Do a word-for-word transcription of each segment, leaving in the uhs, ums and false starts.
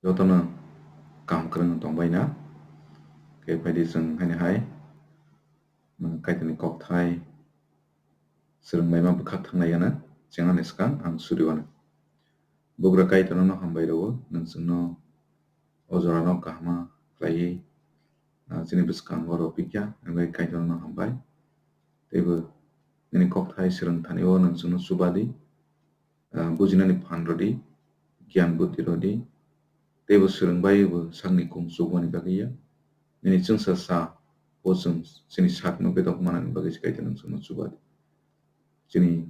Jotono kaham kwrwng tongbai na. Khe phaidi chwng haini hai, mm, Kaitorni kokthai swrwngbaima bwkhak thanglai gana, chengani swkang ang suri wano. Bugra Kaitorno hambai rwo, nwng chwngno o jorano kahama khlaiwi, ah, chini bwskango ropikya, hwnwi Kaitorno hambai. Teibo nini kokthai swrwng thani o nwng chwngno chubadi, ah, bujinani phan rwdi, giyan buddhi rwdi, teibo swrwng baiwi bo sakni kung chukmani bagwi ya. Nini chwngsa sa o chwng chini sakno bedok manani bagwi se Kaitor nwng chwngno chubadi. Chini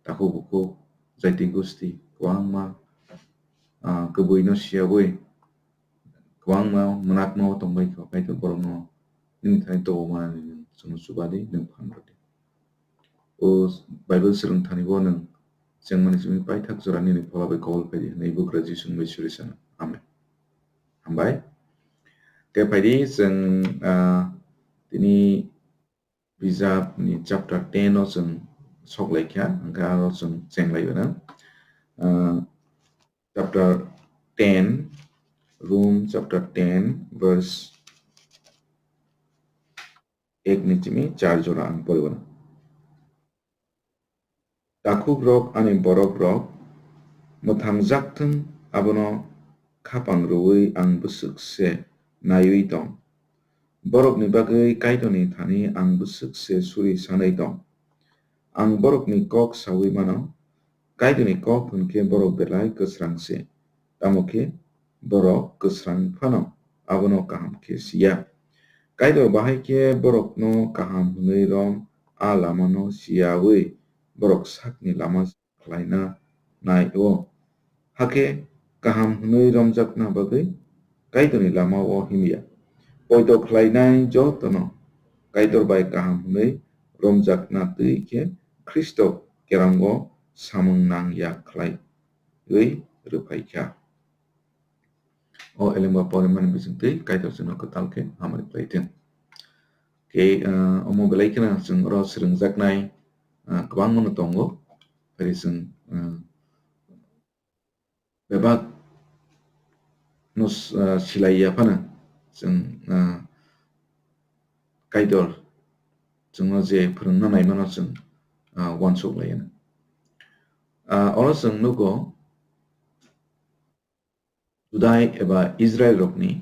takhuk bukhuk, jaiti gusti kwbangma, ah, kwbwino siyawi kwbangma mwnakma o tongbai kha, Kaitor borokno nini thani tobo manani nwng chwngno chubadi, nwng phan rwdi. O Bible swrwng thani bo nwng chengmani simi paithak jora nini phola bai kobol phaidi hwnwi Bugra Jisu bai suri sana. Amen. Hambai. Khe phaidi chwng, ah, tini bijapni chapter ten o chwng sok lai kha, hwnkhe aro chwng cheng lai gana. Ah, chapter ten, Rom chapter ten, verse ek ni simi char jora ang pori gana. Takhukrok ani borokrok mwthangjak thung, abono khapang rwui ang bwswk se naiwi tong. Borokni bagwi Kaitorni thani ang bwswk se suri sanwi tong. Ang borokni kok saui mano, Kaitorni kok hwn khe borok belai kwsrang se, tamo khe borok kwsrang phano abono kaham khe si ya. Kaitor bahai khe borokno kaham hwnwi rom a lamano siyaui borok sakni lama khlaina nai-o. Hakhe kaham hwnwi romjakna bagwi Kaitorni lama-o himya. Poito khlainai jotono Kaitor bai kaham hwnwi romjakna twi khe Khristo kerango samung nang ya khlaiwi rwphai kha. O elengba porimani bisingtwi Kaitor chwngno kwtal khe hamari khlai thung. Khe, ah, omo belai kheno chwng oro swrwngjaknai, ah, kwbangmano tongo. Phai chwng, ah, bebak no s-, ah, silai ya phano chwng, ah, Kaitor chwngno je phwrwngna naimano chwng, ah, uansuk lai ya. Ah, oro chwng nugo Judai eba Israel rokni,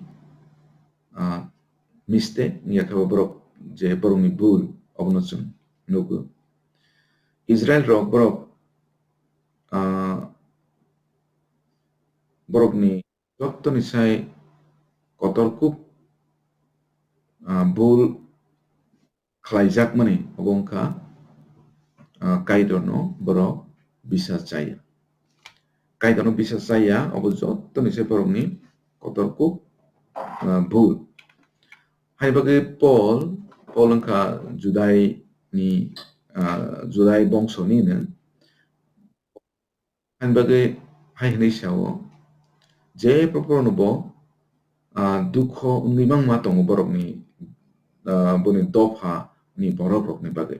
ah, mistake, wngya khe bo borok je borokni bul, obono chwng nugo. Israel rok borok, ah, borokni jottoni sai kotor kuk, ah, bul khlaijakmani obo wngkha, ah, Kaitorno borok bisa chaya. Kaitorno bisa chaya, obo jottoni se borokni kotor kuk, ah, bul. Hai bagwi Paul, Paul wngkha Judai ni, ah, Judai bongso ni no. Ani bagwi hai hwnwi sao, je borokno bo, ah, dukho wngwi mangma tongo borokni, ah, boni dopha ni borok rokni bagwi.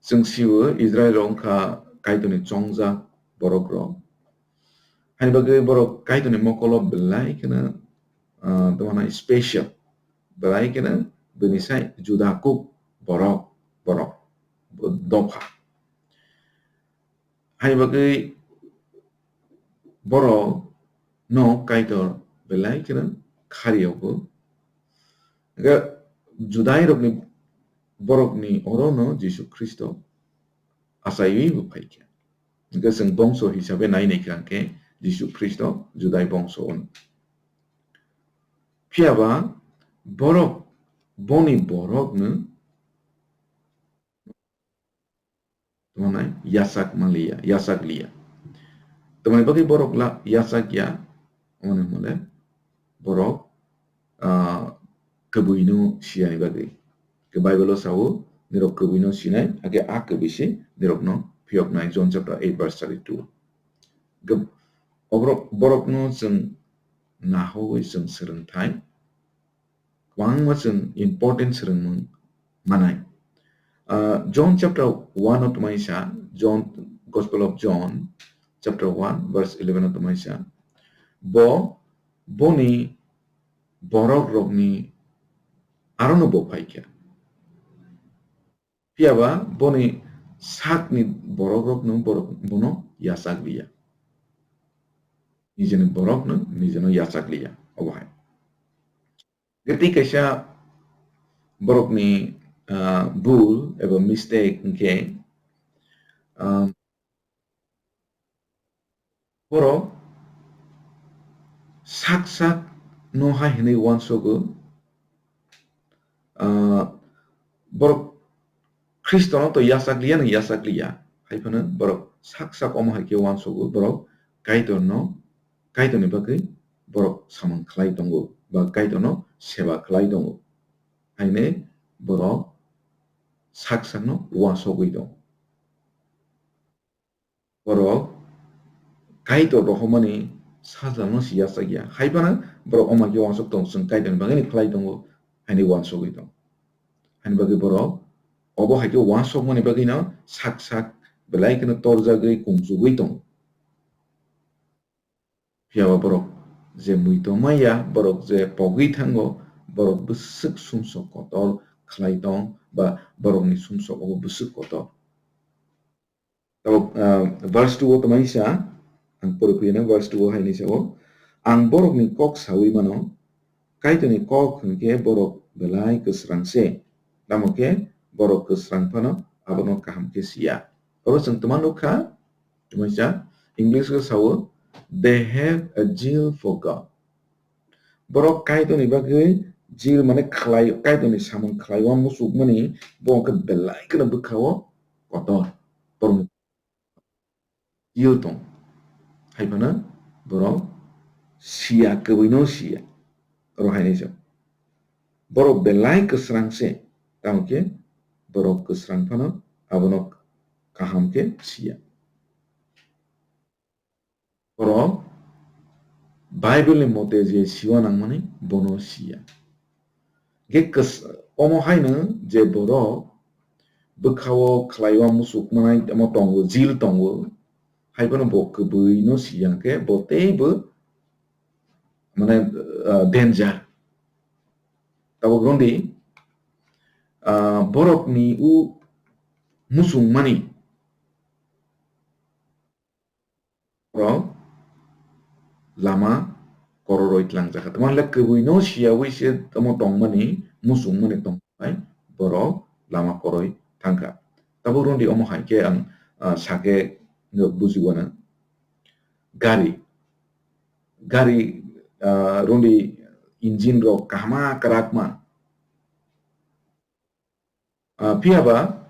Chwng sio Israel rok wngkha Kaitorni chongjak borok rok. Hani bagwi borok Kaitorni mokolo belai kheno, ah, tongmani special, belai kheno bini sai juda kuk borok, borok, bo dopha. Hai bagwi borok no Kaitor belai kheno khari o bo. Hwnkhe Judai rokni borokni oro no Jisu Khristo achaiwi bo phaikha. Hwnkhe chwng bongso hisabe nai nai kha hwnkhe Jisu Khristo Judai bongso o. Phiya ba borok, boni borok no tongmani yachak manliya, yachak liya. Tongmani bagwi borok la yachak ya, omo hwnle borok, ah, kwbwino siyani bagwi. Ke Bible o sao, nirok kwbwino sinai, ake a kwbwi se nirokno phiyoknai, John chapter eight verse thirty-two. Ke oborok, borokno chwng nahowi chwng swrwngthai, kwbangma chwng important swrwngmung manai. Ah, John chapter one o tongmani sa, John, Gospel of John chapter one verse eleven o tongmani sa, bo boni borok rokni arono bo phaikha. Phiya ba boni sakni borok rokno borok bono yachak liya. Nijeni borokno nijeno yachak liya. Obo hai. Tei kaisa borokni, ah, bul eba mistake hwnkhe, ah, borok sak sak no hai hwnwi uansogo, ah, borok Khristono to yachak liya, nang yachak liya. Hai phano borok sak sak omo hai khe uansogo, borok Kaitorno, Kaitorni bagwi borok samung khlai tongo, ba Kaitorno seba khlai tongo. Haino borok sak sakno uansogwi tongo. Borok Kaitor rohormani sajlano se yachak ya. Hai phano borok omo khe uansok tongo, chwng Kaitorni bagwino khlai tongo, haino uansogwi tongo. Haini bagwi borok obo hai khe uansokmani bagwino sak sak belai kheno torjagwi kumchugwi tongo. Phiya ba borok je muitu maya, borok je pogwi thango, borok bwswk sumsok kotor khlai tong, ba borokni sumsok obo bwswk kotor. Tabuk, ah, verse two o tongmani sa, ang pori phiyano verse two o hai ni sa o, "Ang borokni kok saui mano, Kaitorni kok hwnkhe borok belai kwsrang se, tamo khe borok kwsrang phano abono kaham khe siya." Oro chwng tongma nukha, tongmani sa, English o sa o, "They have a zeal for God." Borok Kaitorni bagwi zeal mane khlai, Kaitorni samung khlaiwi muchukmani, bo hwnkhe belai kheno bwkha-o kotor. Borokni zeal tong. Hai phano borok siya, kwbwino siya. Oro hai ni se. Borok belai kwsrang se, tamo khe borok kwsrang phano abono kaham khe siya. Borok Bible ni mote je siwa nangmani bono siya. Ge kws-, omo haino je borok bwkha-o khlaiwa muchuk manai tamo tongo, zeal tongo, hai phano bo kwbwino siya khe bo teibo mane, ah, danger. Tabuk rwndi, ah, borokni u muchungmani borok lama kororoi tlangjak kha. Tamo le kwbwino siyawi se tamo tongmani, muchungmani tongmani borok lama koroi thangkha. Tabuk rwndi omo hai khe ang, ah, sake bujiwana. Gari, gari, ah, rwndi engine rok kahama kwrakma. Ah, phiya ba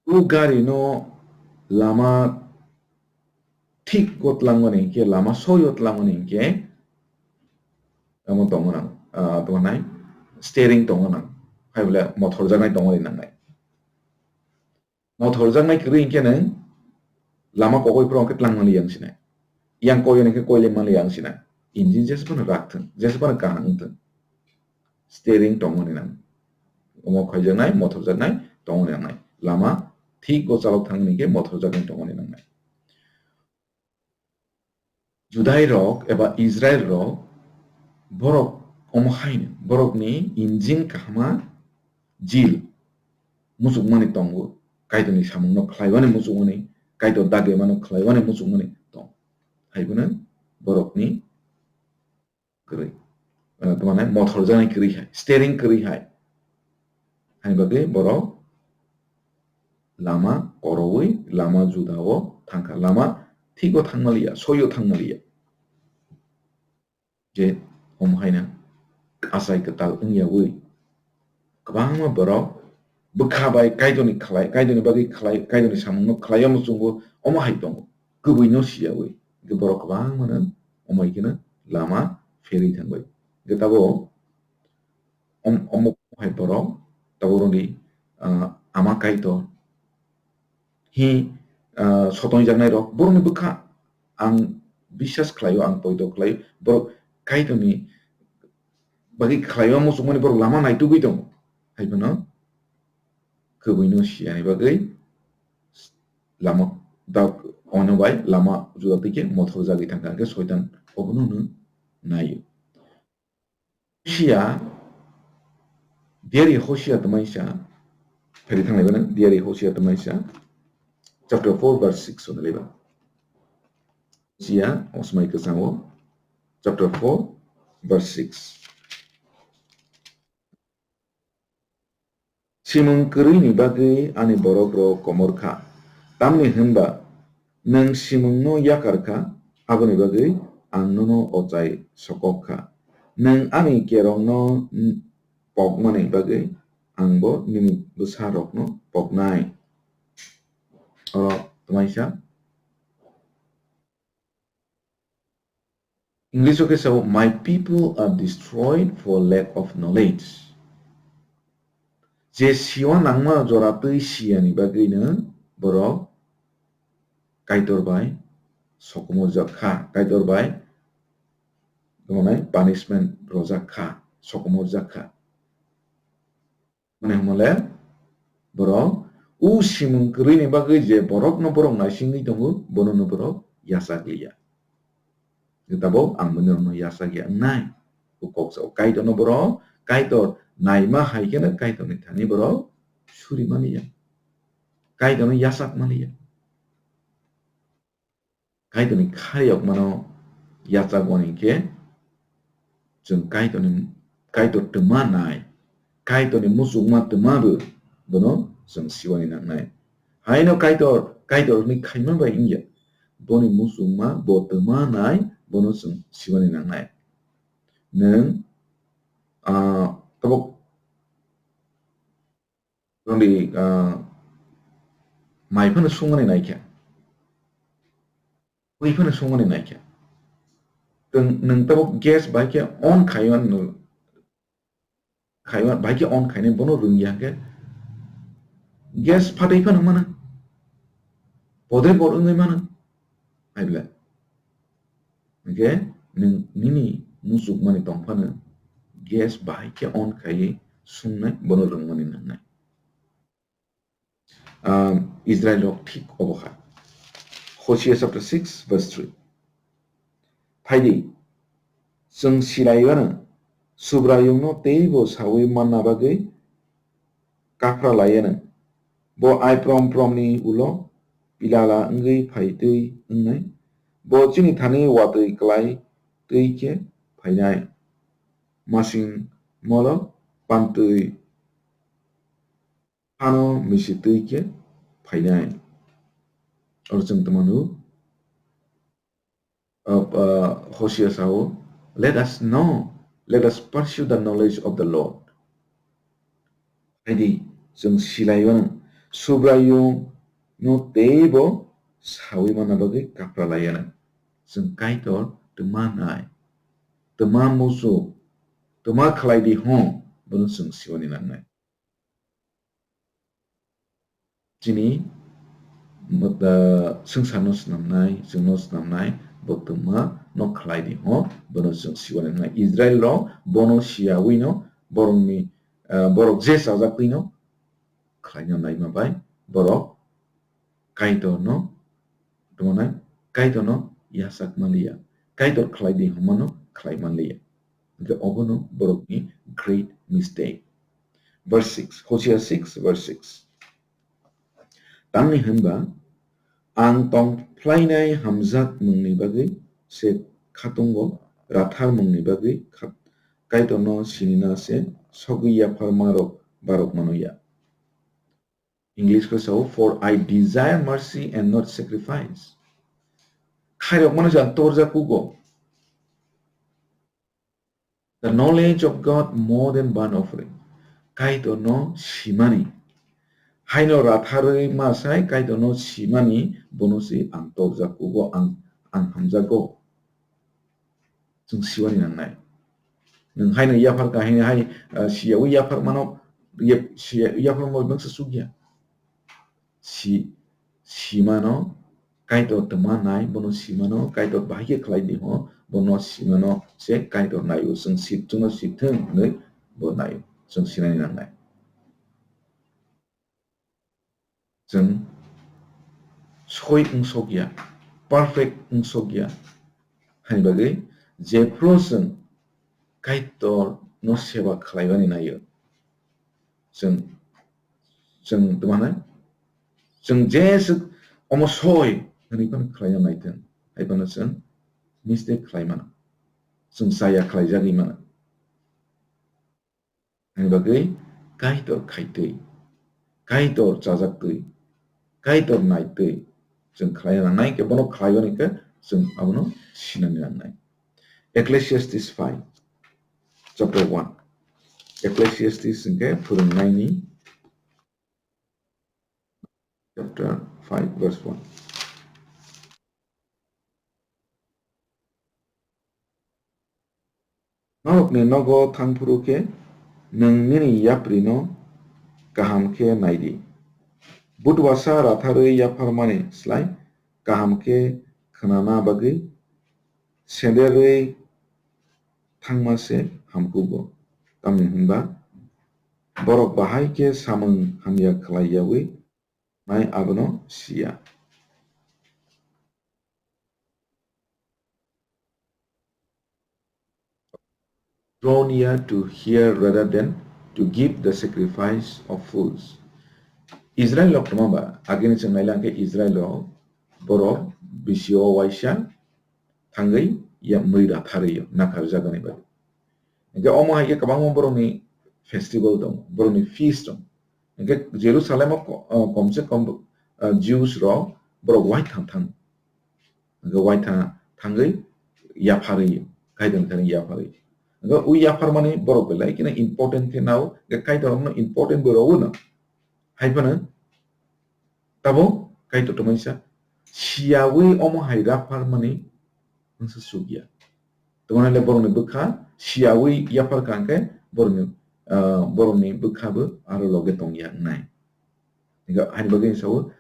o gari no lama thik o twlangmani hinkhe, lama soi o twlangmani hinkhe, omo tongo nang, ah, tongmani steering tongo nang, hai bole mothor jaknai tongmani nangnai. Mothor jaknai kwrwi hinkhe nwng lama kokoi phuru hwnkhe twlang manliya wng sinai. Yang koi hwnkhe koi le manliya wng sinai. Engine jesa phano rak thung, jesa phano kaham wng thung. Steering tongmani nang. Omo khaijaknai, mothor jaknai tongmani nangnai. Lama thik o chalok thangmani hinkhe mothor jaknai tongmani nangnai. Judai rok eba Israel rok borok omo haino borokni engine kahama zeal muchukmani tongo, Kaitorni samungno khlaiwani muchukmani, Kaitor dagimano khlaiwani muchukmani tong. Hai phano borokni kwrwi. Eh, tamo nai mothor jaknai kwrwi hai, steering kwrwi hai. Hani bagwi borok lama korowi, lama juda o thangkha, lama thik o thangmaliya, soi o thangmaliya. Je omo haino achai kwtal wngyawi kwbangma borok bwkha bai Kaitorni khlai, Kaitorni bagwi khlai, Kaitorni samungno khlai omo chwngbo omo hai tongo, kwbwino siyawi. Hwnkhe borok kwbangmano omo hai kheno lama pherwi thangbai. Hwnkhe tabuk om-, omo hai borok tabuk rwngdi, ah, ama Kaitor hi, ah, sotong jaknai rok borokni bwkha ang biswas khlaio, ang poito khlaio, borok Kaitorni bagwi khlaiwi muchungmani borok lama naitugwi tongo. Hai phano kwbwino siyani bagwi lama dak ono bai lama juda twi khe mothor jagwi thangkha, hwnkhe soitan obono nwng naio. Hosia, diari Hosia twmaisa, phari thanglai bana, diari Hosia twmaisa, chapter four verse six o nalaiba. Hosia, osmai kwchango, chapter four verse six. Simung kwrwini bagwi ani borokrok komor kha, tamni hwnba nwng simungno yakar kha, aboni bagwi ang nono ochai sokok kha. Nwng ani kerongno n-, pokmani bagwi angbo nini bwsarokno poknai. Oro twmaisa. English o khe sao, "My people are destroyed for lack of knowledge." Je siwa nangma jora twi siyani bagwino borok Kaitor bai sokomorjak kha, Kaitor bai tamo nai punishment rojak kha, sokomorjak kha. Mane hwnmale borok o simung kwrwini bagwi je borokno borok naisingwi tongo, bonono borok yachak liya. Tabuk ang bini rokno yachak ya wngnai. O kok sao Kaitorno borok, Kaitor naima hai kheno Kaitorni thani borok suri maliya. Kaitorno yachak maliya. Kaitorni khariyokmano yachakmani hinkhe chwng Kaitorni, Kaitor twma nai, Kaitorni muchungma twma bo bono chwng siwani nangnai. Haino Kaitor, Kaitorni khaima bai wngya, boni muchungma bo twma nai, bono chwng siwani nangnai. Nwng, ah, tabuk Rwngdi, ah, mai phano sungmani naikha. Ui phano sungmani naikha. Tong, nwng tabuk gas bai khe on khaiwi, khaiwi, bai khe on khainai bono rwngya hwnkhe gas phatwi phano mano. Bodai bor wngwi mano. Hai bwle. Hwnkhe nwng nini muchukmani tongphano gas bahai khe on khaiwi sungnai, bono rwngmani nangnai. Um, Israel rok thik obo hai. Hosea chapter six verse three. Phaidi, chwng silaiwano Subraiyungno teibo saui manna bagwi kaphra laiyanw. Bo aiprom promni ulo pilala wngwi phai twi wngnai. Bo chini thani watwi klai twi khe phainai. Masing molo pantwi phano misi twi khe phainai. Oro chwng tongmano, uh, uh, Hosea sao, "Let us know, let us pursue the knowledge of the Lord." Haidi, chwng silaiwano Subraiyung no teibo saui manna bagwi kaphra laiyanw. Chwng Kaitor twma nai, twma muchuk, twma khlai di hwn, bono chwng siwani nangnai. Chini, uh, swngcharno snamnai, chwngno snamnai, bo twma no khlai di hwn, bono chwng siwani nangnai. Israel rok bono siyawino, borokni, uh, borok je chajaktwino khlaina naima bai, borok Kaitorno, tongmani Kaitorno yachak manliya, Kaitor khlai di hwnmano khlai manliya. Hwnkhe obono borokni great mistake. Verse six, Hosea six, verse six. Tamni hwnba, ang tong phlainai hamjak mungni bagwi se khatungo, rathar mungni bagwi khat-, Kaitorno sinina se sogwi yapharmarok barok mano ya. English khe sao, "For I desire mercy and not sacrifice." Khairok mano jan torjak kugo. The knowledge of God more than burnt offering. Kaitorno simani. Haino ratharwi ma sai Kaitorno simani bono se ang torjak kugo, ang, ang hamjago. Chwng siwani nangnai. Nwng haino yaphar kahini hai, ah, siyawi yaphar mano, yap-, siya-, yaphar mo bangsa sugya. Si, simano Kaitor twma nai, bono simano Kaitor bahai khe khlai di ho, bono simano se Kaitor naio, chwng sip, chwngno sip thung hinwi bo naio, chwng sinani nangnai. Chwng soi wngsokya, perfect wngsokya, Ani bagwi jephru chwng Kaitorno seba khlaimani naio, chwng, chwng tongmani, chwng jeswk omo soi hwnwi phano khlaina naithwng, hai phano chwng mistake khlai mano, chwng chaya khlaijagwi mano. Ani bagwi Kaitor khaitwi, Kaitor chajaktwi, Kaitor naitwi chwng khlaina nangnai, khe bono khlaiwani khe chwng abono sinani nangnai. Ecclesiastes five, chapter one. Ecclesiastes hwnkhe phwrwngnaini chapter five, verse one. Norokni nogo thangphuru khe nwng nini yaprino kaham khe nai di. Butwasa ratharwi yapharmani slai kaham khe khnana bagwi senderwi thangma se hamkugo. Tamni hwnba borok bahai khe samung hamya khlai yaui nai abono siya. Draw near to hear rather than to give the sacrifice of fools. Israel rok tongma ba, agini chwng nailangkhe Israel rok borok bisio waisa thangwi ya mwi ratharwi nakharjagani bagwi. Hingke omo hai khe kwbangma borokni festival tongo, borokni feast tongo. Hingke Jerusalem o ko-, o, komse kom, o, Jews rok borok waithang thango. Hingke waithang thangwi yapharwi, Kaitorni thani yapharwi. Hingke o yapharmani borok belai kheno important khe nao, hingke Kaitor rokno important bo rwo no. Hai phano tabo Kaitor tongmani sa siyawi omo hai yapharmani wngsa sukya. Tongmani le borokni bwkha siyawi yaphar kha hingke borokni, ah, borokni bwkha bo aro loge tongya wngnai. Hingke haini bagwi sao,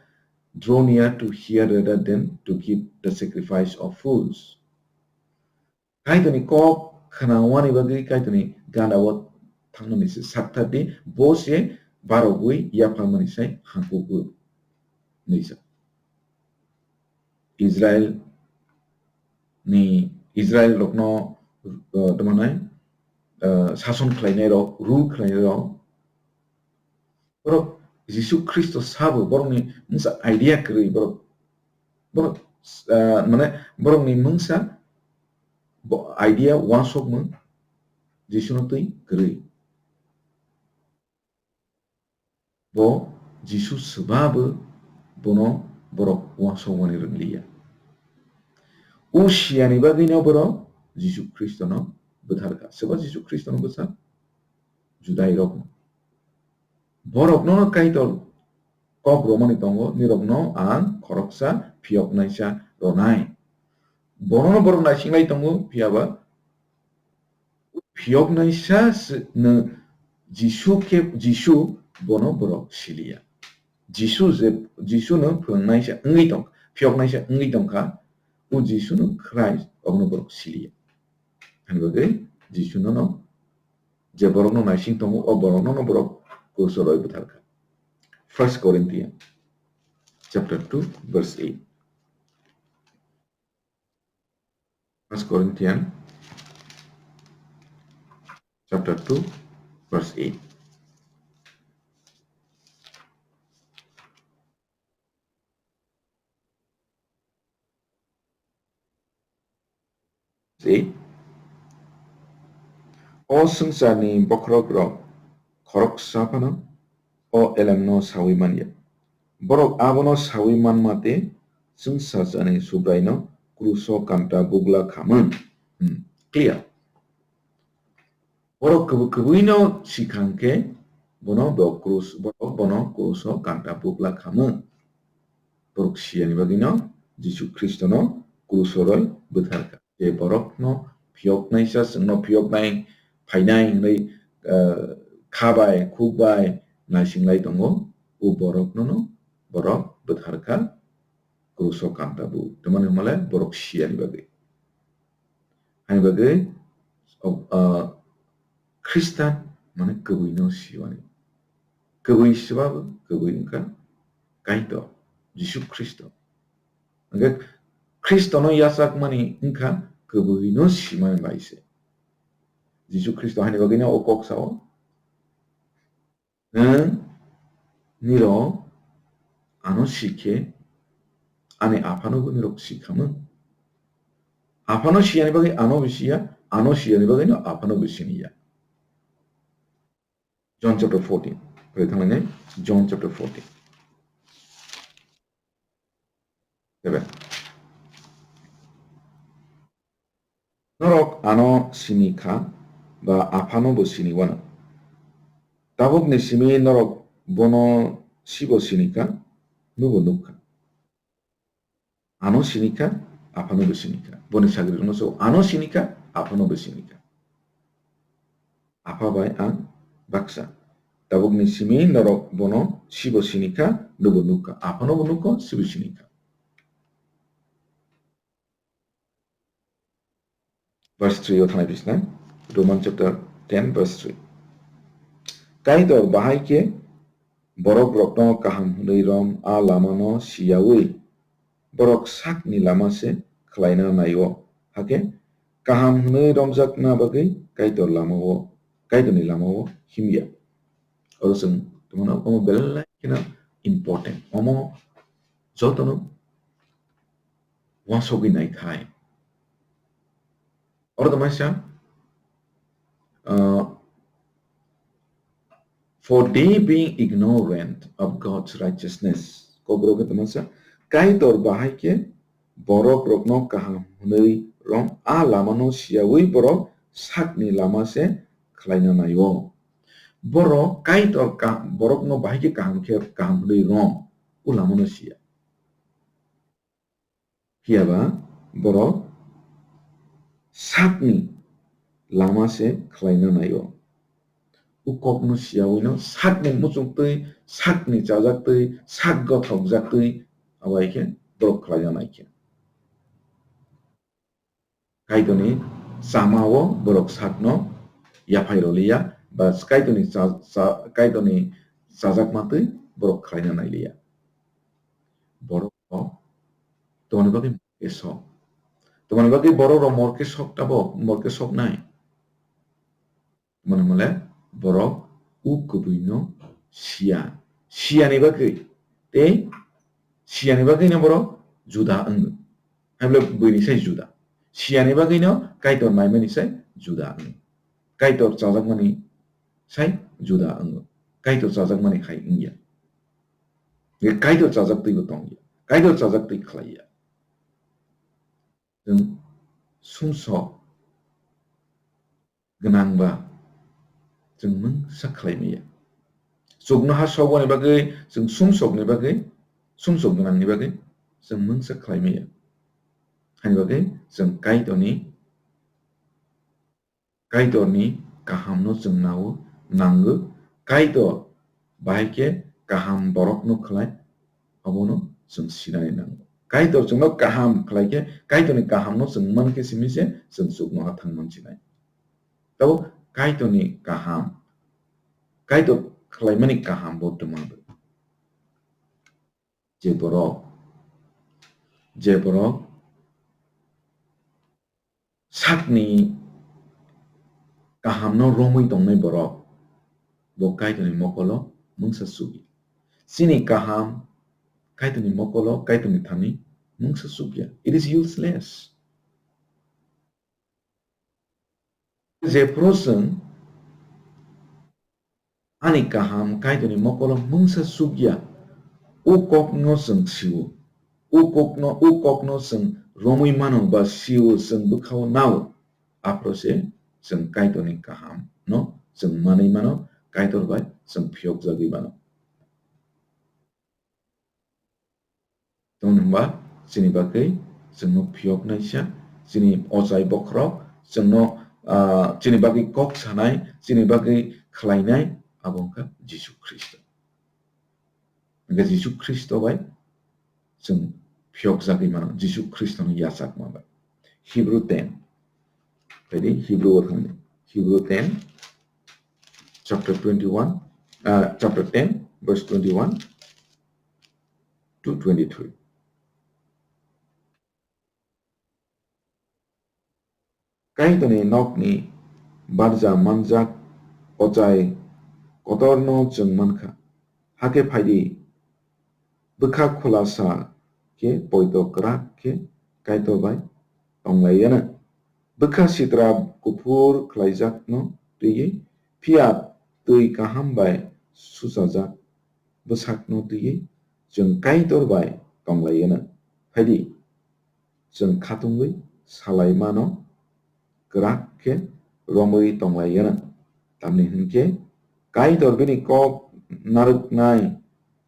"Draw near to hear rather than to give the sacrifice of fools." Kaitorni kok khnaoani bagwi Kaitorni gana o thangnani se sakthar di, bo se barogwi yapharmani sai hangkukgo. Hinwi sa. Israel ni, Israel rokno, uh, tamo nai, uh, sason khlainai rok, rule khlainai rok, borok Jisu Khristo sabo borokni mungsa idea kwrwi, borok, borok, ah, mane borokni mungsa bo idea uansukmung Jisuno twi kwrwi. Bo Jisu swbabo bono borok uansukmani rwngliya. O siyani bagwino borok Jisu Khristono bwtharkha. Swba Jisu Khristono bwsa? Judai rokno. Borokno Kaitor kok romani tongo, nirokno ang khoroksa phiyoknaisa ronai. Bonono borok naisinglai tongo, phiyaba phiyoknaisa se-, no Jisu khe, Jisu bono borok siliya. Jisu je, Jisuno phwrwngnaisa wngwi tong, phiyoknaisa wngwi tongkha, o Jisuno Christ, obono borok siliya. Hani bagwi Jisunono je borokno naising tongo, o boroknono borok kruso rwi bwtharkha. First Corinthians chapter two, verse eight. First Corinthians chapter two, verse eight. Eight. O swngcharni bokhorokrok khoroksa phano o elemno saui man ya. Borok abono saui manma tei chwngsajani Subraino kruso kanta bugla khamung. Hmm, clear. Borok kwbwi-, kwbwino sikhang khe bono bo krus, borok bono kruso kanta bugla khamung. Borok siyani bagwino Jisu Khristono kruso rwi bwtharkha. Je borokno phiyoknaisa, chwngno phiyoknai phainai hwnwi, eh, kha bai, khuk bai naisinglai tongo, o boroknono borok bwtharkha kruso kanta bu. Tamani hwnmale borok siyani bagwi. Hani bagwi, o, ah, Khristan mane kwbwino siwani. Kwbwi swbabo, kwbwi wngkha Kaitor, Jisu Khristo. Hwnkhe Khristono yachakmani wngkha kwbwino simani bai se. Jisu Khristo haini bagwino o kok sao, "Nwng nirok ano sikhe, ani Aphanobo nirok sikhamung." Aphano siyani bagwi ano bo siya, ano siyani bagwino Aphanobo siniya. John chapter fourteen. Pore thanglainai, John chapter fourteen. Seven. Norok ano sini kha, ba Aphano bo sini wano. Tabukni simi norok bono sibo sini kha, nubo nuk kha. Ano sini kha, Aphano bo sini kha. Boni sagrirokno sao, ano sini kha, Aphano bo sini kha. Apha bai ang baksa. Tabukni simi norok bono sibo sini kha, nubo nuk kha. Aphano bo nuk kha, sibo sini kha. Verse three o thanai bisna, Roman chapter ten verse three. Kaitor bahai khe borok rokno kaham hwnwi rom a lamano siyaui borok sakni lama se khlaina naio. Hakhe kaham hwnwi romjakna bagwi Kaitor lamao, Kaitorni lamao himya. Oro chwng tongmano omo belai kheno important. Omo jotono uansugwi naikhai. Oro tongmani sa, uh, "For they being ignorant of God's righteousness," Kokborok khe tongmani sa, Kaitor bahai khe borok rokno kaham hwnwi rom a lamano siyaui borok sakni lama se khlaina naio. Borok Kaitor ka-, borokno bahai khe kaham khe kaham hwnwi rom, o lamano siya. Phiya ba borok sakni lama se khlaina naio. O kokno siyawino sakni muchungtwi, sakni chajaktwi, sak gothokjaktwi, abo hai khe borok khlaina nai khe. Kaitorni chamao borok sakno yaphai rwliya, ba Kaitorni cha-, cha-, Kaitorni chajakmatwi borok khlaina nailiya. Borok rok tongmani bagwi morke sok. Tongmani bagwi borok rok morke sok tabok, morke sok nai. Mane mole borok o kwbwino siya. Siyani bagwi tei siyani bagwino borok juda wngo. Hai bole buini sai juda. Siyani bagwino Kaitor naimani sai juda wngo. Kaitor chajakmani sai juda wngo. Kaitor chajakmani hai wngya. Kaitor chajaktwibo tongya. Kaitor chajaktwi khlaiya. Chwng sumsok gwnang ba chwng mungsa khlai maya. Chuknoha sokboni bagwi chwng sumsokni bagwi, sumsok gwnangni bagwi chwng mungsa khlai maya. Haini bagwi chwng Kaitorni, Kaitorni kahamno chwng nao, nango. Kaitor bahai khe kaham borokno khlai, abono chwng sinani nango. Kaitor chwngno kaham khlai khe, Kaitorni kahamno chwng man khe simi se chwng chuknoha thang man sinai. Tabo Kaitorni kaham, Kaitor khlaimani kaham bo twma bai. Je borok, je borok sakni kahamno romwi tongnai borok, bo Kaitorni mokolo mungsa chukya. Chini kaham Kaitorni mokolo, Kaitorni thani mungsa chukya. It is useless. Jephuru chwng ani kaham Kaitorni mokolo mungsa chukya, o kokno chwng sio, o kokno, o kokno chwng romwi mano ba sio, chwng bwkhao nao, aphuru se chwng Kaitorni kahamno chwng manwi mano, Kaitor bai chwng phiyokjagwi mano. Tamoni hwnba chini bagwi chwngno phiyoknaisa, chini ochai bokhorok chwngno, ah, chini bagwi kok sanai, chini bagwi khlainai, abo wngkha Jisu Khristo. Hwnkhe Jisu Khristo bai chwng phiyokjagwi mano, Jisu Khristono yachakma bai. Hebrew ten. Phaidi Hebrew o thangdi. Hebrew ten, chapter twenty-one, uh, chapter ten, verse twenty-one to twenty-three. Kaitorni nokni barja manjak ochai kotorno chwng mankha. Hakhe phaidi, bwkha khulasa khe poito kwrak khe Kaitor bai tonglaiyana. Bwkha sitra kuphur khlaijakno twiwi, phiya twi kaham bai suchajak bwsakno twiwi chwng Kaitor bai tonglaiyana. Phaidi, chwng khatungwi salaimano kwrak khe romwi tonglaiyana. Tamni hwn khe Kaitor bini kok narwknai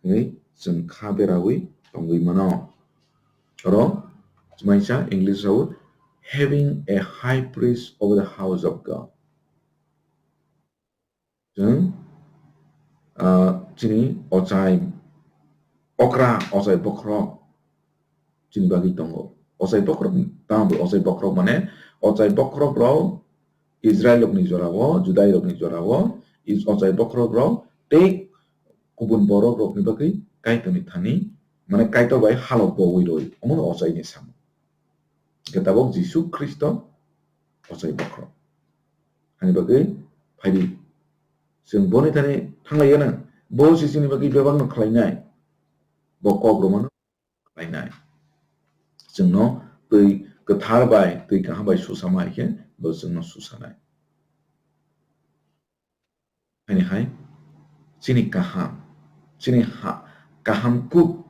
hwnwi chwng kha beraui tongwi mano. Oro chumaisa English rao, "Having a high priest over the house of God." Chwng, ah, chini ochai okra, ochai bokhorok chini bagwi tongo. Ochai bokhorok, tamo ochai bokhorok mane, ochai bokhorok rok Israel rokni jorao, Judai rokni jorao, is-, ochai bokhorok rok tei kubun borok rokni bagwi Kaitorni thani, mane Kaitor bai halok bowi rwi, omono ochaini samung. Hwnkhe tabuk Jisu Khristo ochai bokhorok. Hani bagwi phaidi. Chwng boni thani thanglaiya nang. Bo se chini bagwi bebakno khlainai. Bo kok romano khlainai. Chwngno twi kwthar bai, twi kaham bai susamai khe bo chwngno susanai. Haini hai, chini kaham, chini ha, kaham kuk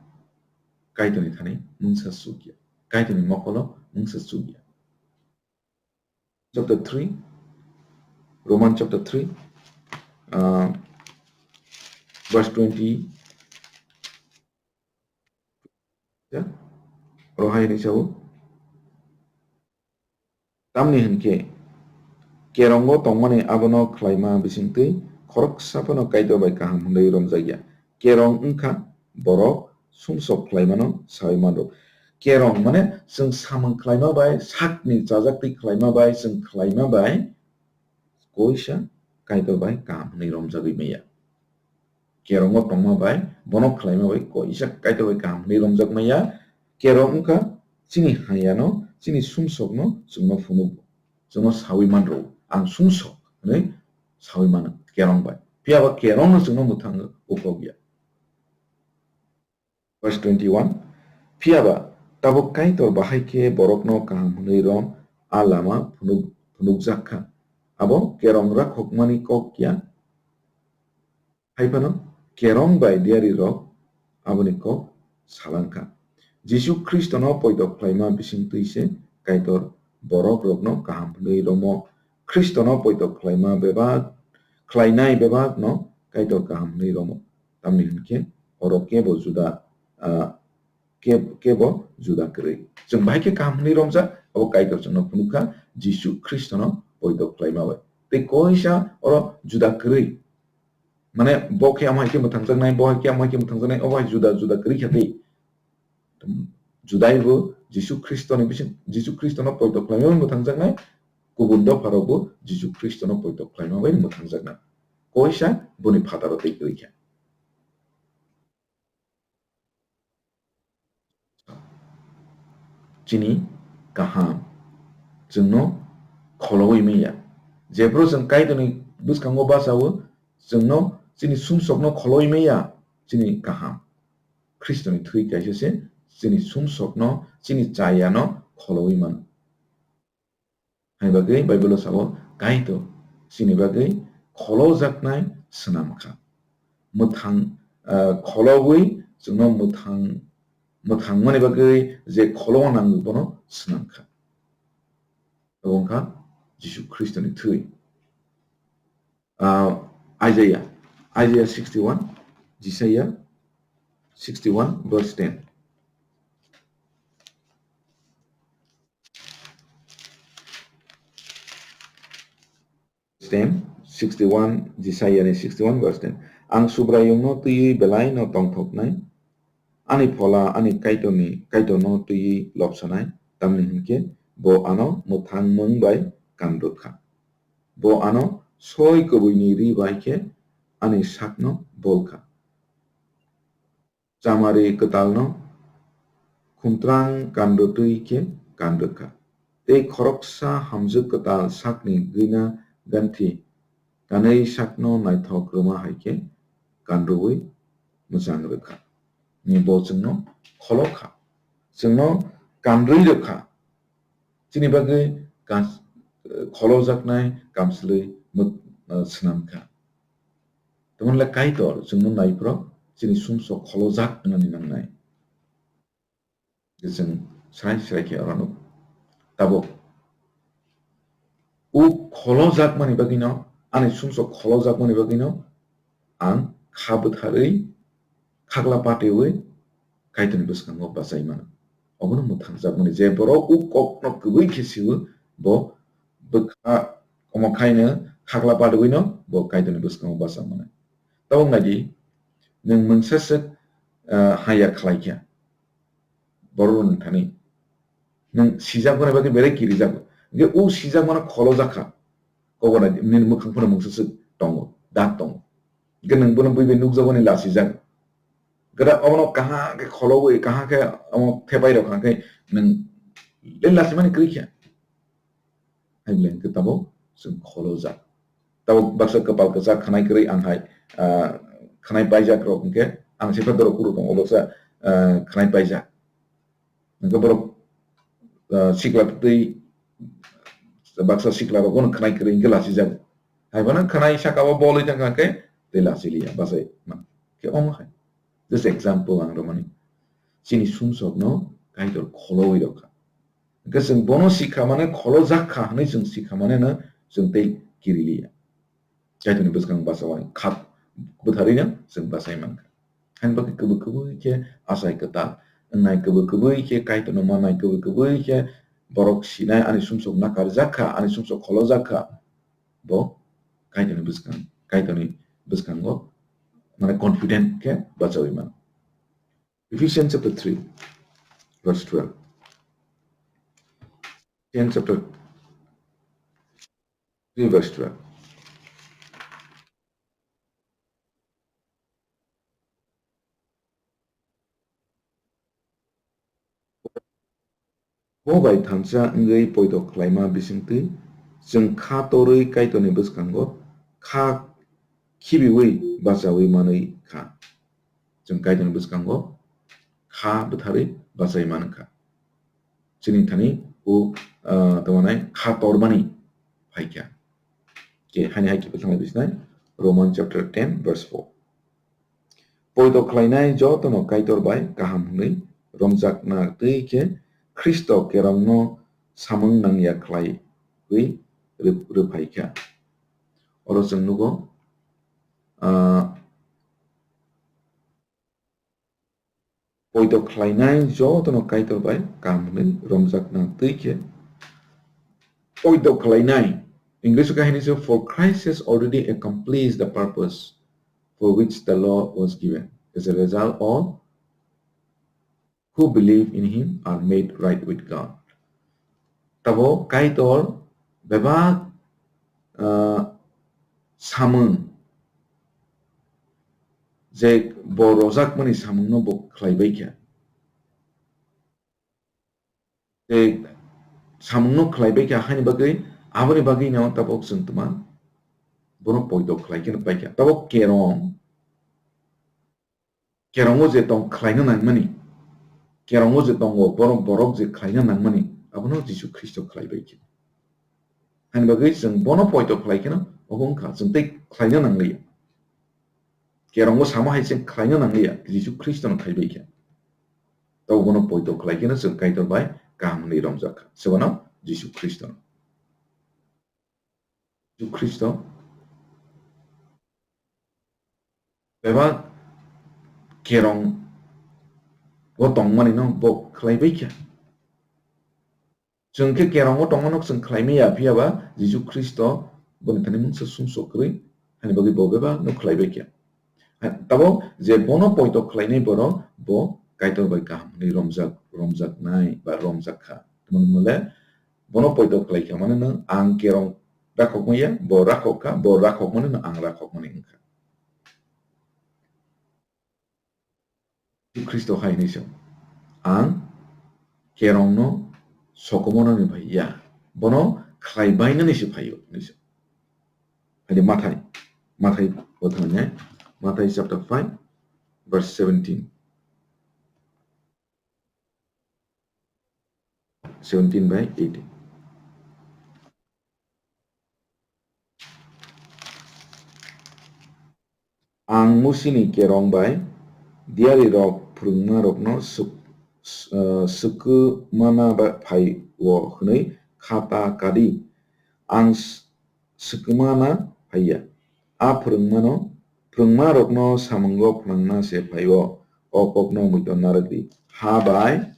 Kaitorni thani mungsa chukya. Kaitorni mokolo mungsa chukya. Chapter three, Roman chapter three, uh, verse twenty. Ya, oro hai hinwi sao. Tamni hwn khe, kerongo tongmani abono khlaima bisingtwi khoroksa phano Kaitor bai kaham hwnwi romjakya. Kerong wngkha borok sumsok khlaimano saui manrw. Kerong mane chwng samung khlaima bai, sakni chajaktwi khlaima bai, chwng khlaima bai koisa Kaitor bai kaham hwnwi romjagwi maya. Kerongo tongma bai, bono khlaima bai koisa Kaitor bai kaham hwnwi romjak maya. Kerong wngkha chini hayano, chini sumsokno chwngno phunuk, chwngno saui manrw, "Ang sumsok," hwnwi saui mano kerong bai. Phiya ba kerongno chwngno mwthang ukokya. Verse twenty-one, phiya ba tabuk Kaitor bahai khe borokno kaham hwnwi rom a lama phunuk-, phunukjak kha. Abo kerong rakhokmani kok ya, hai phano kerong bai diari rok aboni kok salang kha. Jisu Khristono poito khlaima bisingtwi se Kaitor borok rokno kaham hwnwi romo. Khristono poito khlaima bebak, khlainai bebakno Kaitor kaham hwnwi romo. Tamni hwn khe oro kebo Juda, ah, ke-, kebo Juda kwrwi. Chwng bahai khe kaham hwnwi romjak, abo Kaitor chwngno phunuk kha, Jisu Khristono poito khlaima bai. Tei koisa oro Juda kwrwi. Mane bo khe amo hai khe mwthangjaknai, bo hai khe amo hai khe mwthangjaknai, obo hai Juda, Juda kwrwi kha tei. Judai bo Jisu Khristoni bising, Jisu Khristono poito khlaima bai mwthangjaknai, kubun dopha rok bo Jisu Khristono poito khlaima bai mwthangjaknai. Koisa boni phataro tei kwrwi kha. Chini kaham chwngno kholowi manya. Jephru chwng Kaitorni bwskango bachao, chwngno chini sumsokno kholowi manya, chini kaham. Khristoni thwi kaisa se chini sumsokno, chini chayano kholowi mano. Hai bagwi Bible-o sao, Kaitor chini bagwi kholojaknai swnam kha. Mwthang, ah, kholowi chwngno mwthang, mwthangmani bagwi je kholo nango bono swnam kha. Abo wngkha Jisu Khristoni thwi. Ah, Isaiah, Isaiah sixty-one, Jisaiah sixty-one verse ten. Ten, sixty-one, Jisaiah ni sixty-one verse ten. Ang Subraiyungno twiwi belai no tongthoknai, ani phola ani Kaitorni, Kaitorno twiwi lobsanai, tamni hwn khe bo ano mwthang mung bai kanrwk kha. Bo ano soi kwbwini ri bai khe ani sakno bol kha. Chamari kwtalno khumtrang kanrwtwi khe kanrwk kha. Tei khoroksa hamjwk kwtal sakni gwina ganthi kanwi sakno naithok rwma hai khe kanrwi mwchang rwkha. Ni bo chwngno kholo kha, chwngno kanrwi rwkha, chini bagwi kas-, kholojaknai kamchlwi mwt-, swnam kha. Tamoni le Kaitor chwngno naiphuru chini sumsok kholojak wngnani nangnai. Je chwng srai srai khe oro nuk. Tabuk o kholojakmani bagwino, ani sumsok kholojakmani bagwino ang kha bwtharwi, khagla patiwi Kaitorni bwskango bachai mano. Obono mwthangjakmani je borok o kokno kwbwi khe sio, bo bwkha omo khaino khagla patiwino bo Kaitorni bwskango bacha mano. Tabuk naidi, nwng mungsa swk, ah, haya khlai kha. Borok rok nung thani. Nwng sijak mani bagwi belai kirijago. Hingke o sijak mano kholojak kha. Kobor nai nini mwkhang phano mungsa swk tongo, dak tongo. Hingke nwng bono bui bai nukjago ni lasijak. Gada obono kaham khe kholobwi, kaham khe omo thepai rok hingke nwng le lasimani kwrwi khe. Hai belai hingke tabuk chwng kholojak. Tabuk baksa kwpal kwchak khwnai kwrwi ang hai, ah, khwnai paijak rok hingke ang sipha dorok kuru tongo baksa, ah, khwnai paijak. Hingke borok, ah, sikla twi baksa sikla rok bono khwnai kwrwi hingke lachijak. Hai bono khwnai saka o bolwi thangkha hingke tei lachiliya bachai man. Khe omo hai. Just example ang romani. Chini sumsokno Kaitor kholowi rokha. Hingke chwng bono sikha mane kholojak kha hwnwi chwng sikha mane no chwng tei kiriliya. Kaitorni bwskang bachawai khak bwtharwino chwng bachai mankha. Haini bagwi kwbwi kwbwi khe achai kwtal wngnai, kwbwi kwbwi khe Kaitorno mannai, kwbwi kwbwi khe borok sinai, ani sumsok nakarjak kha, ani sumsok kholojak kha. Bo Kaitorni bwskang, Kaitorni bwskango mane confident khe bachawi mano. Ephesians chapter three, verse twelve. Ephesians chapter three, verse twelve. Bo bai thansa wngwi poito khlaima bisingtwi chwng kha torwi Kaitorni bwskango kha khibiwi bachawi manwi kha. Chwng Kaitorni bwskango kha bwtharwi bachai mankha. Chini thani o, ah, tamo nai kha tormani phaikha. Khe haini hai khe bwthanglai bisinai Roman chapter ten verse four. Poito khlainai jotono Kaitor bai kaham hwnwi romjakna twi khe Khristo kerongno samung nangya khlaiwi rw-, rwphaikha. Oro chwng nugo, ah, poito khlainai jotono Kaitor bai kaham hwnwi romjakna twi khe poito khlainai, English o kahini se, "For Christ has already accomplished the purpose for which the law was given. As a result, all who believe in him are made right with God." Tabo Kaitor bebak, ah, samung, je bo rojakmani samungno bo khlaibai kha. Je samungno khlaibai kha, haini bagwi, aboni bagwino tabok chwng tma bono poito khlai kheno pai kha. Tabok kerong, kerongo je tong khlaina nangmani, kerongo je tongo, borok, borok je khlaina nangmani, abono Jisu Khristo khlaibai kha. Haini bagwi chwng bono poito khlai kheno obo wngkha, chwng tei khlaina nangliya. Kerongo samo hai chwng khlaina nangliya, Jisu Khristono khlaibai kha. Tabo bono poito khlai kheno chwng Kaitor bai kaham hwnwi romjak kha. Sebano Jisu Khristono. Jisu Khristo bebak kerong o tongmani no bo khlaibai kha. Chwng khe kerong o tongmano chwng khlaimaya, phiya ba Jisu Khristo boni thani mungsa sumsok kwrwi, hani bagwi bo bebak no khlaibai kha. Ha, tabo je bono poito khlainai borok bo Kaitor bai kaham hwnwi romjak, romjaknai ba romjak kha. Tamoni hwnle bono poito khlai kha mane nwng ang kerong rakhok maya, bo rakhok kha, bo rakhok mane nwng ang rakhok mani wngkha. Jisu Khristo hai hwnwi sio, "Ang kerongno sokomornani bai ya, bono khlai bainani se phaio hinwi sa. Haide Mathai, Mathai bo thangna, Mathai chapter five, verse seventeen. Seventeen by eighteen. Ang Musini kerong bai diarirok phwrwngmarokno swk-, s-, eh, swkmana ba-, phai-o hwnwi kha ta kadi. Ang s-, swkmana phaiya. A phwrwngmano, phwrwngmarokno samungo phnangna se phai-o, o kokno muitor narwk di. Ha bai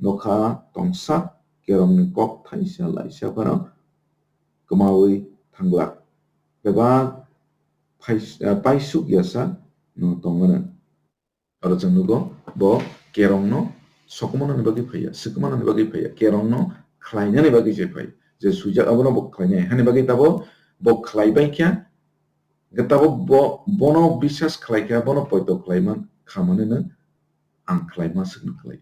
nokha tongsa kerongni kok thaisa laisa phano kwmaui thanglak. Bebak phais-, eh, paisuk yasa no tongmano. Oro chwng nugo, bo kerongno sokomornani bagwi phaiya, swkmornani bagwi phaiya, kerongno khlainani bagwi se phai. Je swijak abono bo khlainai. Hani bagwi tabo bo khlai bai kha, hwnkhe tabo bo, bono biswas khlai kha, bono poito khlai man kha manwi no ang khlai ma swkno khlai.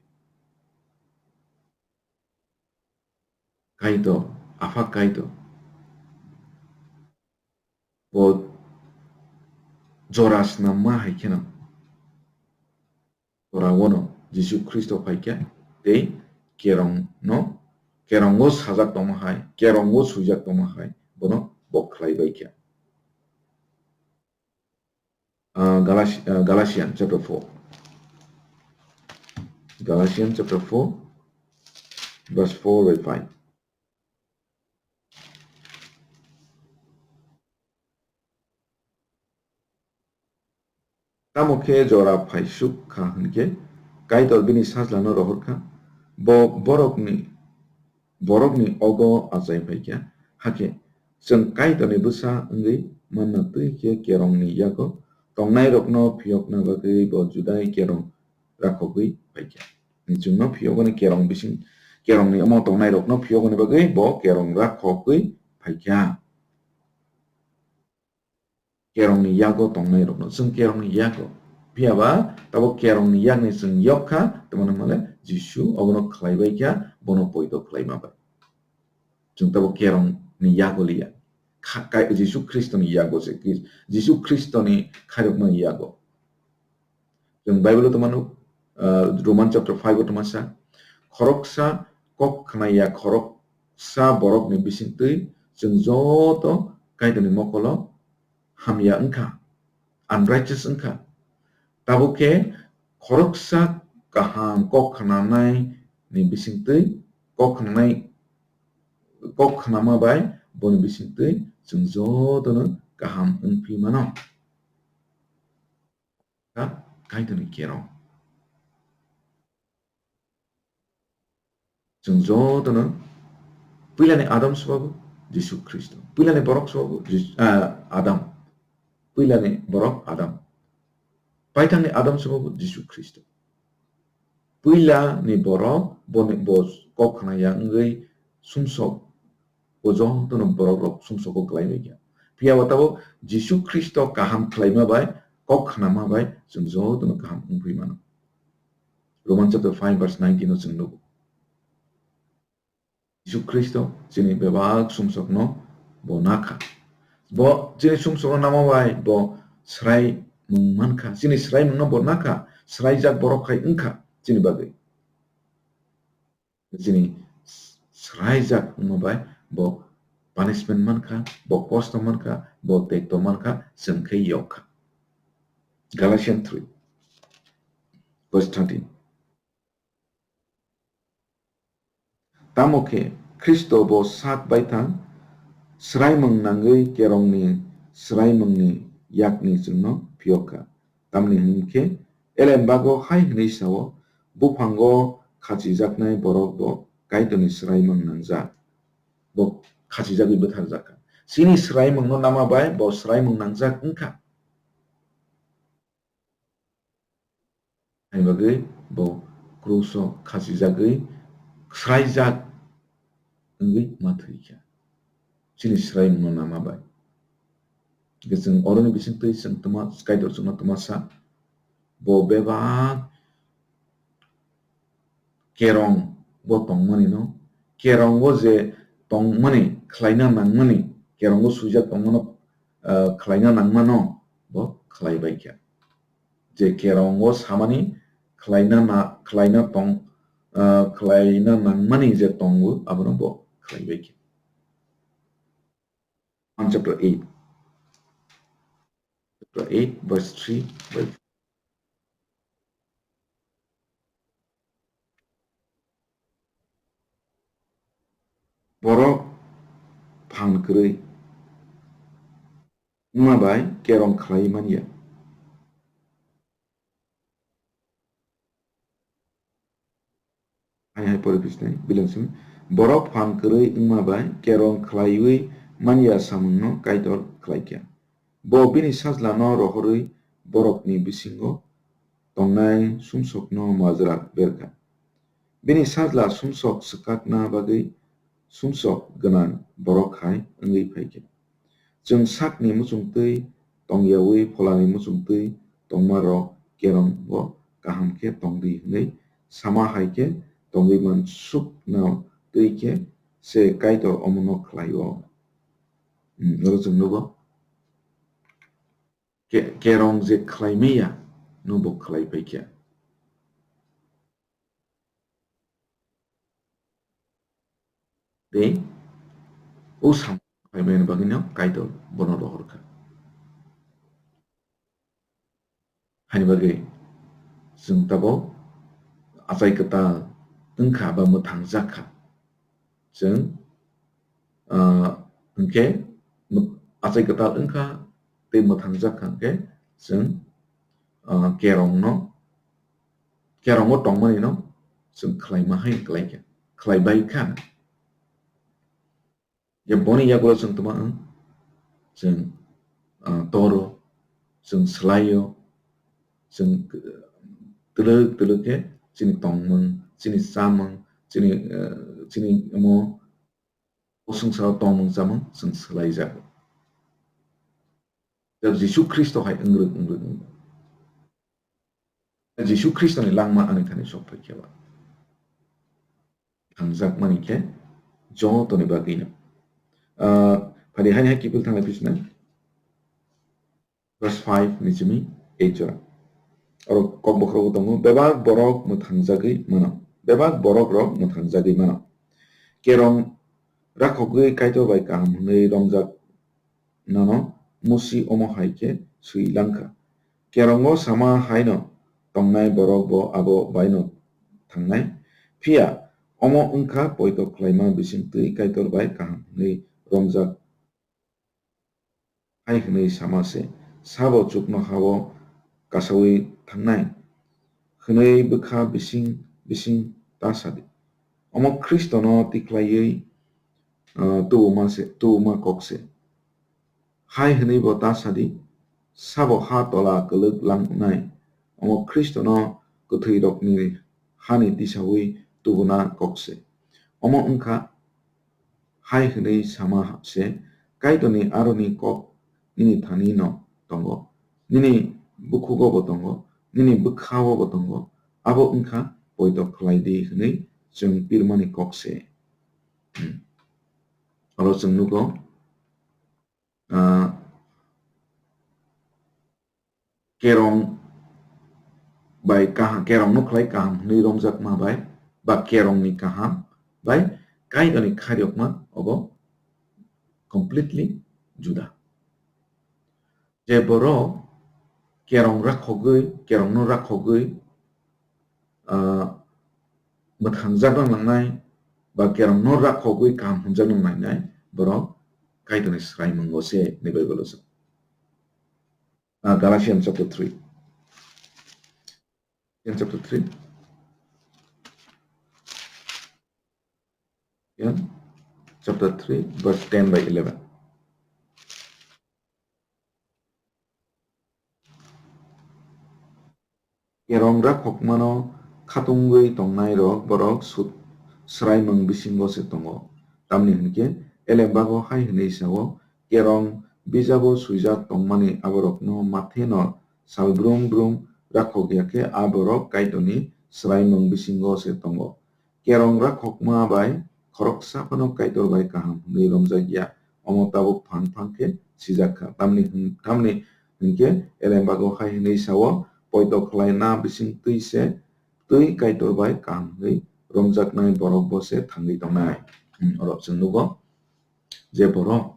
Kaitor, Apha Kaitor. Bo jora snamma hai kheno. Jora ono Jisu Khristo phaikha tei kerongno, kerongo sajak tongma hai, kerongo swijak tongma hai, bono bo khlai bai kha. Ah, Galati-, ah, Galatian chapter four. Galatian chapter four, verse four by five. Tamo khe jora phaisuk kha hwn khe, Kaitor bini sajlano rohor kha, bo borokni, borokni ogo achai phai kha. Hakhe chwng Kaitorni bwsa wngwi manna twi khe kerongni yago tongnairokno phiyokna bagwi bo Judai kerong rakhogwi phai kha. Chwngno phiyokgani kerong bising, kerongni omo tongnairokno phiyokgani bagwi bo kerong rakhogwi phai kha. Kerongni yago tongnairokno, chwng kerongni yago. Phiya ba tabuk kerongni yakni chwng yok kha, tamo hwnmale Jisu obono khlai bai kha, bono poito khlaima bai. Chwng tabuk kerongni yago liya. Kha-, kai-, Jisu Khristoni yago se, Kri-, Jisu Khristoni khairokmani yago. Chwng Bible-o tongmano, ah, Roman chapter five-o tongmasa, khoroksa kok khnaya khoroksa borokni bisingtwi chwng joto Kaitorni mokolo hamya wngkha, unrighteous wngkha. Tabuk khe khoroksa kaham kok khnanaini bisingtwi, kok khnanai, kok khnama bai boni bisingtwi chwng jotono kaham wngphi mano. Ka-, Kaitorni kerong. Chwng jotono puilani Adam swbabu Jisu Khristo. Puilani borok swbabu Jis-, ah, Adam. Puilani borok Adam. Paithakni Adam swbabu Jisu Khristo. Puilani borok boni bo kok khnaya wngwi sumsok, bo jotono borok rok sumsogo kwlai bai kha. Phiya ba tabuk Jisu Khristo kaham khlaima bai, kok khnama bai chwng jotono kaham wngwi mano. Roman chapter five verse nineteen o chwng nugo. Jisu Khristo chini bebak sumsokno bo nakha. Bo chini sumsokno nama bai bo swraimung mankha. Chini swraimungno bo nakha. Swraijak borok hai wngkha chini bagwi. Chini swraijak wngma bai bo punishment mankha, bo kosto mankha, bo tekto mankha, chwng khe yokkha. Galatians three, verse thirteen. Tamo khe Khristo bo sak baithang swraimung nangwi kerongni swraimungni yakni chwngno phiyok kha. Tamni hwn khe Elembago hai hwnwi sao, "Buphango khachijaknai borok bo Kaitorni swraimung nangjak." Bo khachijagwi bwtharjak kha. Chini swraimungno nama bai bo swraimung nangjak wngkha. Hai bagwi bo kruso khachijagwi swraijak wngwi ma thwi kha. Chini swraimungno nama bai. Hwnkhe chwng oroni bisingtwi chwng twma, Kaitor chwngno twma sa, bo bebak kerong bo tongmani no Kerongo je tongmani, khlaina nangmani, kerongo swijak tongmano, ah, khlaina nangmano bo khlaibai kha. Je kerongo samani khlaina na-, khlaina tong, ah, khlaina nangmani je tongo, abono bo khlaibai kha. John chapter eight. Chapter eight, verse three by Borok phan kwrwi wngma bai kerong khlaiwi man ya. Hai hai pore bisnai, bilang simi. Borok phan kwrwi wngma bai kerong khlaiwi man ya samungno Kaitor khlai kha. Bo bini sajlano rohorwi borokni bisingo tongnai sumsokno majra ber kha. Bini sajla sumsok swkakna bagwi sumsok gwnang borok hai wngwi phai kha. Chwng sakni muchungtwi tongyaui pholani muchungtwi tongmarok kerongo kaham khe tong di hwnwi sama hai khe tongwi mansukno twi khe se Kaitor omono khlai-o. Hmm, oro chwng nugo. Ke-, kerong je khlai maya, no bo khlai pai kha. Tei o samung khlai mani bagwi no Kaitor bono rohor kha. Haini bagwi chwng tabuk achai kwtal wng kha ba mwthang jak kha. Chwng, ah, hwnkhe mw-, achai kwtal wng kha tei mwthang jak kha hwnkhe chwng, ah, kerongno, kerongo tongmani no chwng khlaima hai khlai kha, khlai bai kha. Je boni yagulo chwng tongma wng, chwng, ah, toro, chwng swlaio, chwng, ah, twlwk twlwk khe chini tongmung, chini chamung, chini, ah, chini omo o swngcharo tongmung chamung chwng swlaijago. Jisu Khristo hai wngrwk wngrwk wngo. Jisu Khristoni langma ani thani sok phai khe ba. Thangjakmani khe jotoni bagwino. Ah, phadi haini hai kiphil thanglai phisna. Verse five ni simi eight jora. Oro kok bokhorogo tongo, bebak borok mwthangjagwi mano. Bebak borok rok mwthangjagwi mano. Kerong rakhogwi Kaitor bai kaham hwnwi romjak nano Musi omo hai khe swi lang kha. Kerongo sama haino tongnai borok bo abo baino thangnai. Phiya omo wng kha poito khlaima bising twi Kaitor bai kaham hwnwi romjak hai hwnwi sama se, sabo chuknoha-o kasaui thangnai hwnwi bwkha bising bising ta sa di. Omo Khristono tikhlaiwi, ah, tubuma se, tubuma kok se. Hai hwnwi bo ta sa di, sabo ha tola kwlwk langnai, omo Khristono kwthwirokni hani tisaui tubuna kok se. Omo wng kha, hai hwnwi sama se, Kaitorni aroni kok nini thani no tongo, nini bukhugo bo tongo, nini bwkhao bo tongo, abo wng kha poito khlai di hwnwi chwng pirmani kok se. Hmm. Oro chwng nugo, ah, kerong bai kaham, kerong no khlai kaham hwnwi romjakma bai, ba kerong ni kaham bai Kaitorni khairokma obo completely juda. Je borok kerong rakhogwi, kerong no rakhogwi, ah, mwthangjakna nangnai, ba kerong no rakhogwi kaham hwnjakna nangnai, borok Kaitorni swraimungo se hinwi Bible o sa. Ah, Galatians chapter three. Galatians chapter three. Galatians chapter three, verse ten by eleven. Kerong rakhokmano khatungwi tongnairok borok sut-, swraimung bisingo se tongo. Tamni hwn khe, Elembago hai hwnwi sao, Kerong bijabo swijak tongmani aborokno matheno sal brum brum rakhok ya khe, a borok Kaitorni swraimung bisingo se tongo. Kerong rakhokma bai khoroksa phano Kaitor bai kaham hwnwi romjakya, omo tabuk phang phang khe sijak kha. Tamni hwn-, tamni hwn khe Elembago hai hwnwi sa-o, "Poito khlaina bising twi se twi Kaitor bai kaham hwnwi romjaknai borok bo se thangwi tongnai." Hmm, oro chwng nugo je borok,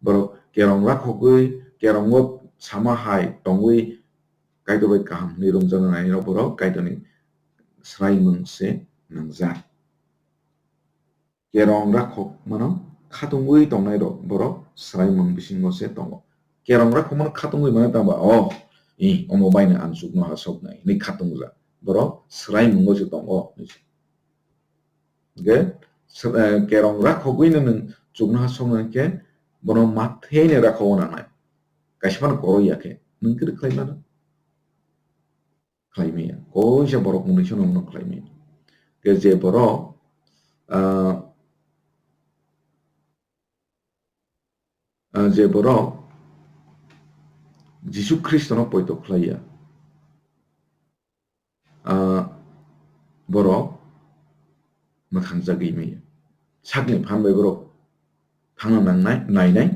borok kerong rakhogwi, kerongo sama hai tongwi Kaitor bai kaham hwnwi romjaknai rok borok Kaitorni swraimung se nangjak. Kerong rakhok mano khatungwi tongnai rok borok swraimung bisingo se tongo. Kerong rakhok mano khatungwi mano tangba, "Oh, i, omo baino ang chuknoha soknai," hwnwi khatungjak. Borok swraimungo se tongo. Hwnkhe, sw-, eh, kerong rakhogwino nwng chuknoha soknai khe bono matheni rakhogo nangnai. Kaisa phano koro ya khe, nwng khe khlai mano? Khlai maya. Koisa borok mwnwi sono mano khlai maya. Khe je borok, ah, ah, je borok Jisu Khristono poito khlai ya, ah, borok mwthangjagwi maya. Sakni phan bai borok thangna nangnai, nainai.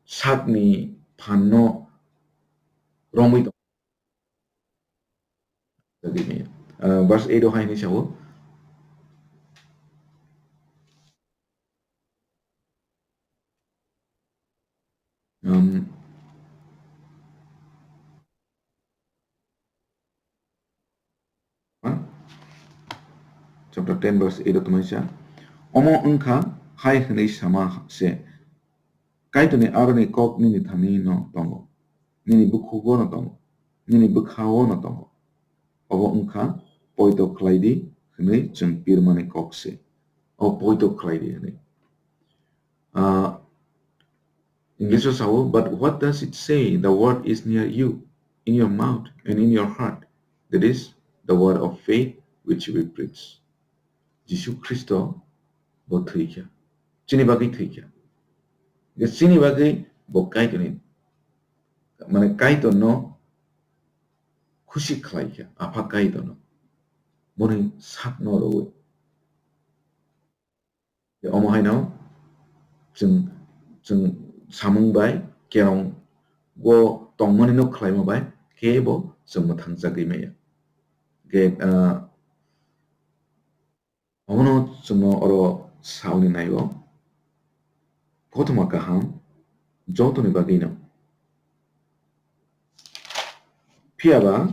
Sakni phanno romwi tong-, jagwi maya. Ah, verse eight o hai hwnwi sao. Um, chapter ten verse eight o tongmani sa, "Omo wngkha hai hwnwi sama se, Kaitorni aroni kok nini thani no tongo, nini bukhugo no tongo, nini bwkhao no tongo." Obo wngkha poito khlai di hwnwi chwng pirmani kok se. O poito khlai di hwnwi. Ah, English o sao, "But what does it say? The word is near you, in your mouth and in your heart. That is the word of faith which we preach." Jisu Khristo bo thwikha. Chini bagwi thwikha. Chini bagwi bo Kaitorni, mane Kaitorno khusi khlaikha, Apha Kaitorno. Boni sakno rwui. Omo haino chwng, chwng samung bai kerong o tongmani no khlaima bai khe bo chwng mwthang chagwi maya. Ge, ah, omono chwngno oro sauni naigo, kothoma kaham jotoni bagwino. Phiya ba,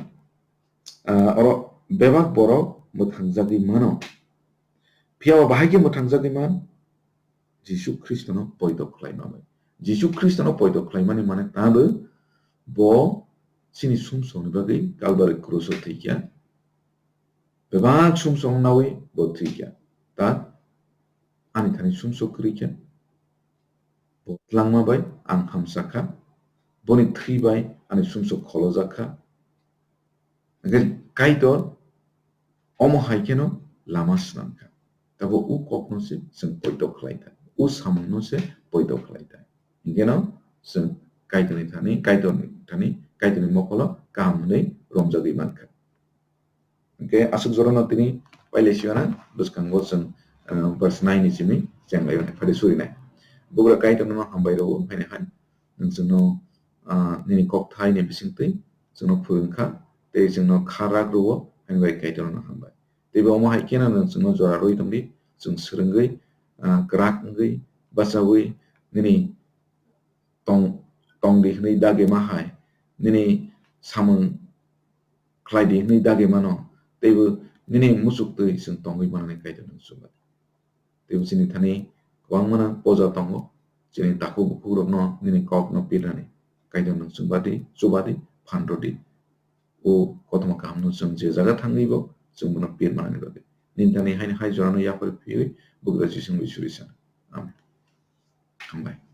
ah, oro bebak borok mwthangjagwi mano. Phiya ba bahai khe mwthangjagwi man? Jisu Khristono poito khlaima bai. Jisu Khristono poito khlaimani mane tabo bo chini sumsokni bagwi Kalbari kruso thwikha. Bebak sumsok nawi bo thwikha. Ta ani thani sumsok kwrwikha. Bo tlangma bai ang hamsakha. Boni thwi bai ani sumsok kholojakha. Hwnkhe Kaitor omo hai kheno lama swnamkha. Tabo o kokno se chwng poito khlai thai, o samungno se poito khlai thai. Hwnkhe no chwng Kaitorni thani, Kaitorni thani, Kaitorni mokolo kaham hwnwi romjagwi mankha. Hwnkhe aswk jorano tini pailai siyana bwskango chwng, ah, verse nine ni simi cheng lai mani phari surinai. Bugra Kaitorno hambai rwo phainai hai. Nwng chwngno, ah, nini kok thai ni bisingtwi chwngno phwrwng kha, tei chwngno kha rak rwo, haini bai Kaitorno hambai. Tei bo omo hai kheno nwng chwngno jora rwui tongdi, chwng swrwngwi, ah, kwrak wngwi, bachaui nini tong, tongdi hwnwi dagi ma hai, nini samung khlaidi hwnwi dagi mano, teibo nini muchuktwi chwng tongwi manani Kaitorno chubadi. Teibo chini thani kwbangmano poja tongo. Chini takhuk bukhukrokno nini kokno pirnani Kaitor nwng chubadi, chubadi, phan rwdi. O kothoma kahamno chwng je jaga thangwibo chwng bono pir manani bagwi. Nini thani haini hai jorano yapharwi phiwi bugra Jisung bai suri sana. Amen. Hambai.